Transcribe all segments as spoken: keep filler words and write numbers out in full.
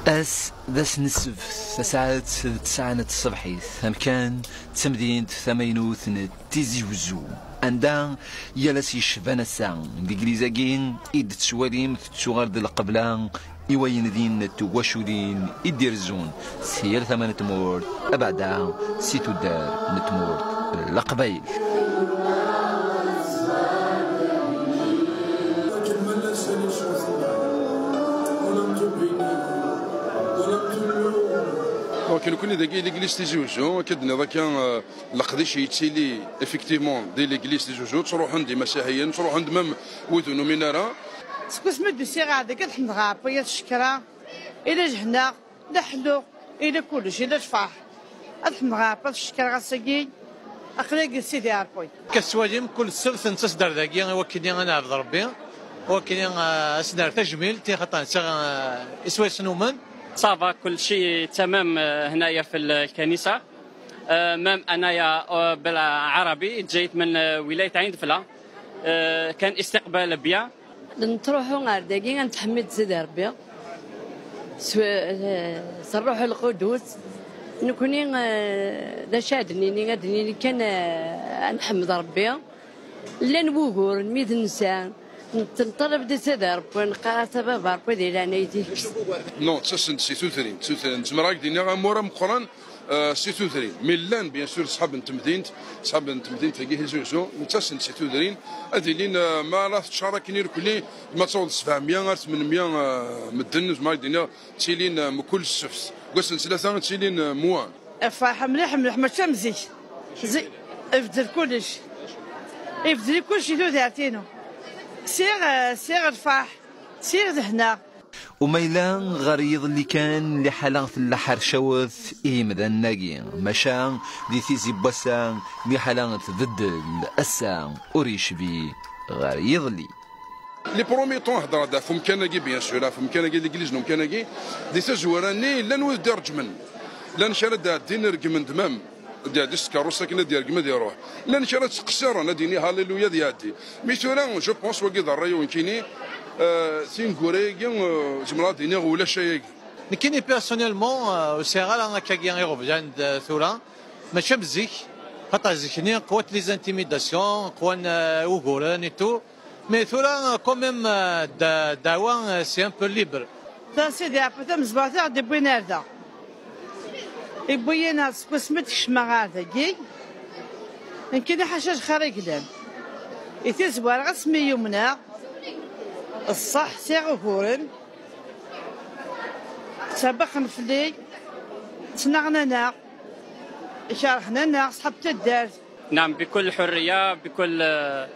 Ass d ass n ssebt, tasaɛet d tesɛa n tṣebḥit, amkan d tamdint tamaynut n Tizi Wezzu, anda yal ass yecban ass-a, legliz-agi i d-tettwalim tettuɣal d lqebla i wayen din n twaculin i d-irezzun si yal tama n tmurt, abeɛda si tuddar n tmurt n Leqbayel. Donc, nekkni dagi, l'église Tizi Wezzu, akka d-nniḍ akka, euh, leqdic yettili effectivement di l'église Tizi Wezzu, ttruḥun-d imasiḥiyen, ttruḥun-d même wid ur numin ara. Seg wasmi d-usiɣ ɣer dagi, ad ḥemdeɣ Ṛebbi, ad cekkreɣ, ila jehneɣ, la ḥelluɣ, ila kullec, ila lferḥ. Ad ḥemdeɣ Ṛebbi, ad cekkreɣ ass-agi, aql-i deg Sidi Ṛebbi. Akka tettwalim, kul ssebt nettas-d ar dagi i wakken ad neɛbed Ṛebbi, i wakken, eh, ad s-nerr tajmilt, i xaṭer netta, eh, iswa yesnumen. Ça va, كل شيء تمام، آه، هنايا في الكنيسة. آه، même أنايا، آه، بالعربي، جايت من، آه، ولاية عين دفلة. آه، كان استقبال bien. Nettruḥu ɣer dagi ad nettḥemmid Sidi Ṛebbi s, eh, s Ṛṛuḥ Lqudus. Nekni, eh, d acu ad d-nini? Ad d-nini kan, eh, ad nḥemmed Ṛebbi. Llan wuguren mi d-nsa, nṭ-, nṭaleb di Sidi Ṛebbi, neqqar-as a Baba Ṛebbi di leɛnaya-k. Non, ttasen-d si tudrin, si tudrin. Zemreɣ ad k-d-iniɣ amur ameqqran, eh, si tudrin. Mi llan, bien sûr, ṣṣḥab n temdint, ṣṣḥab n temdint dagi Tizi Wezzu, ttasen-d si tudrin, ad ilin, eh, ma ara teččar akken irkelli, ma taweḍ sebɛemya ar tmenmya, eh, medden, zemreɣ ad k-d-iniɣ, ttilin, eh, mkul ssebt. Deg wass n ttlata, ttilin, eh, mwa. Ferḥeɣ mliḥ, mliḥ, mačči am zik. Zik, ibeddel kullec. Ibeddel kullec di tudert-inu. Siɣ, eh, siɣ lferḥ, siɣ lehna. U ma yella ɣer yiḍelli kan, liḥala tella ḥercawet i yimdanen-agi, maca di tizi n wass-a, liḥala tbeddel, ass-a ur yecbi ɣer yiḍelli. Les premiers temps, hedreɣ-d ɣef umkan-agi, bien sûr, ɣef umkan-agi, l'église n umkan-agi. Di tazwara-nni, llan wid d-ireǧmen. Llan kra d-ɛeddin, reggmen-d même. D-iɛeddi s tkeṛṛust akken ad d-yergem, ad iruḥ. Llan kra ttqeṣṣiren, ad d-yini Halleluya, ad iɛeddi. Mi tura, je pense, wagi d ṛṛay-iw nekkini, euh, tineggura-agi, euh, zemreɣ ad d-iniɣ ulac ayagi. Nekkini, personnellement, euh, ur sɛiɣ ara akkagi iɣeblan d, euh, tura. Mačči am zik, xaṭer zik-nni qwant les intimidations, qwan, euh, uguren et tout. Mais tura, quand même, euh, da-, ddeɛwa, euh, c'est un peu libre. Ta Sidi Ɛebba tamezwart i ɣ-d-iwwin ar da. Iwwi-yi-n ar seg wasmi d-kecmeɣ ar dagi. Nekkini ḥaca lxir i yellan. I tizwara asmi yumneɣ, ṣṣeḥ sɛiɣ uguren. Ttabaxen fell-i, ttnaɣen-aneɣ, kerhen-aneɣ ṣṣḥab taddart. نعم، بكل حرية، بكل، آه،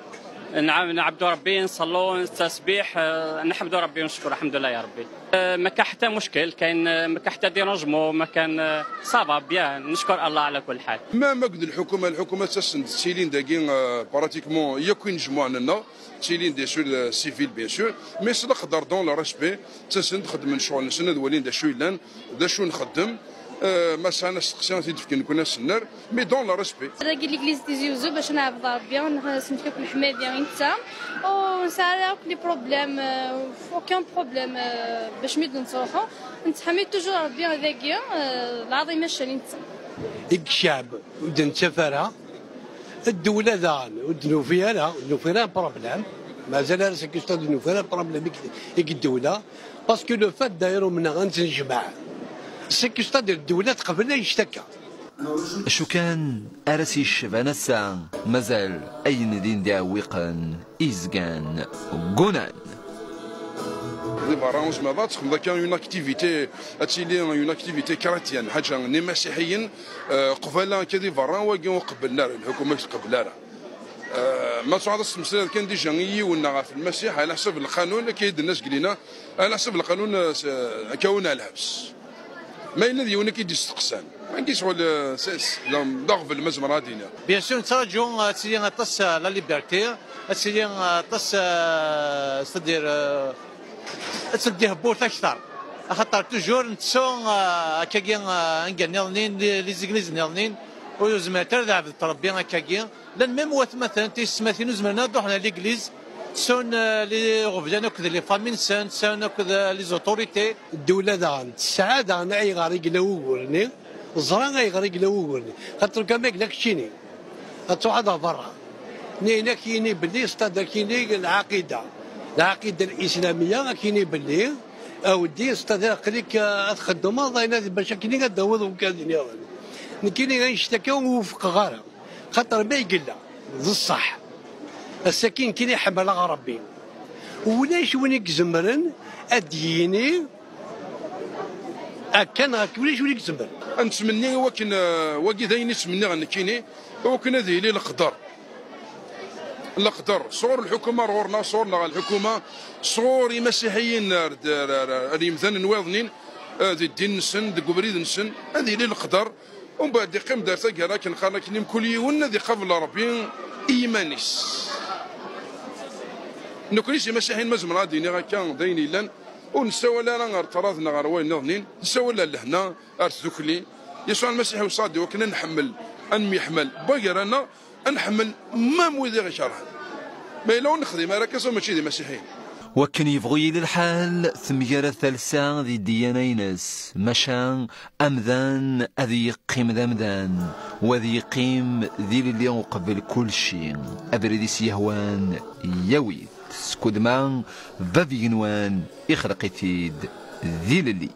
نعم، نعبدوا ربي، نصلوا، التسبيح، آه، نحمدوا ربي ونشكر، الحمد لله يا ربي. آه، ما كان حتى مشكل، كاين، آه، ما كان حتى dérangement، ما كان، آه، ça va bien، نشكر الله على كل حال. Même akked lḥukuma, lḥukuma ttasen-d, ttilin dagi, euh, pratiquement yakk inejmuɛen-nneɣ, ttilin des sur, euh, civil, bien sûr, mais s leqder, dans le respect, ttasen-d, xeddmen ccɣel-nsen, ad walin d acu yellan, d acu nxeddem. Euh, ma sɛan asteqsi, ad t-id-fken, nekkni ad s-nerr, mais dans le respect. Dagi l'église Tizi Wezzu bac neɛbed Ṛebbi, nesmekta akk leḥmadi i netta, ur nesɛi ara akk les problèmes, euh, aucun problème, euh, bac mi d-nettruḥu, nettḥemmid toujours Ṛebbi dagi, euh, lɛaḍima ccan i netta. Deg ccɛeb ur d-nettaf ara, ddewla daɣen ur d-nufi ara, ur d-nufi ara problème, mazal ara seg ur d-nufi ara problème i, i ddewla. Parce que le fait d'ailleurs umneɣ ad nettnejmaɛ, c'est que c'est-à-dire ddewla teqbel annect-akka. Acu kan ara s-yecban ass-a, mazal ayen din d-iɛewwiqen izgan ggunan. Di berra ur tezmireḍ ad texdmeḍ akka une activité, ad tili une activité chrétienne, ḥaǧa n imasiḥiyen, euh, qbala akka di berra, wagi ur qebblen ara, lḥukuma ur tqebbel ara. Euh, ma tṛuḥeḍ ad s-temmeslayeḍ kan déjà i yiwen neɣ ɣef Lmasiḥ, ɛla ḥsab lqanun, akka i d-tenna Zgelina, ɛla ḥsab lqanun, euh, s-, euh, akka wen ar lḥebs. Ma yella d yiwen i k-id-isteqsan, agi ccɣel, euh, s-, s-, d, d aɣbel ma zemreɣ ad d-iniɣ. Bien sûr, nettraǧu, euh, ad tili aṭas, euh, la liberté, ad tili, euh, aṭas, euh, c'est-à-dire, euh, ad tleddi tewwurt akteṛ. Axaṭer toujours nettu, euh, akkagi, euh, anga nniḍen, les, les églises nniḍen, ur zmirent ara ad ɛebdent Ṛebbi akkagi. Llan même watmaten, tiyessetmatin ur zmirent ara ad ruḥent ɣer l'église. Ttun, euh, les reviennent akked les familles-nsen, ttun akked, euh, les autorités. Ddula daɣen tesɛa daɣen ayɣer i yella wugur-nni, teẓra ayɣer i yella wugur-nni. Xaṭer kan ma yella keččini, ad truḥeḍ ɣer berra. Nniɣ-ak yini belli, c'est-à-dire kini lɛaqida, lɛaqida l-islamiyya, ak yini belli, a weddi, c'est-à-dire aql-ik, euh, ad txeddmeḍ, ayen ad, bac akini ad d-tawiḍ umkan nniḍen. Nekkini annect-agi ur wufqeɣ ara. Xaṭer ma i yella d ṣṣeḥ, ass-agi nekkini ḥemmleɣ Ṛebbi. Ulac win i izemren ad d-yini akka neɣ akka, ulac win i izemren. Ad nettmenni i wakken, eh, wagi d ayen i ttmenniɣ nekkini, i wakken ad yili leqder. Leqder, sɣur lḥukuma ar ɣur-neɣ, sɣur-neɣ lḥukuma, sɣur imasiḥiyen ar, ar, ar, ar yimdanen wayeḍnin, eh, di ddin-nsen, deg ubrid-nsen, ad yili leqder. Umbeɛd iqqim-d ar taggara akken qqaren akken mkul yiwen ad iqabel Ṛebbi i yiman-is. Nekkni s imasiḥiyen, ma zemreɣ ad d-iniɣ akka, d ayen yellan, ur nessawal ara ar ṭṭrad neɣ ar wayen nniḍen, nessawal ar lehna, ar tdukli. Yasuɛ Lmasiḥ iweṣṣa-d i wakken ad nḥemmel, ad nemyeḥmal gar-aneɣ, ad nḥemmel mam wid i ɣ-ikerhen. Ma yella ur nexdim ara akka, mačči d imasiḥiyen. Wakken yebɣu yili lḥal, temgarad talsa di ddiyana-ines, maca amdan ad yeqqim d amdan, u ad yeqqim d ilelli uqbel kulci. Abrid i s-yehwan, yawi-t, skud ma bab igenwan ixleq-it-id d ilelli.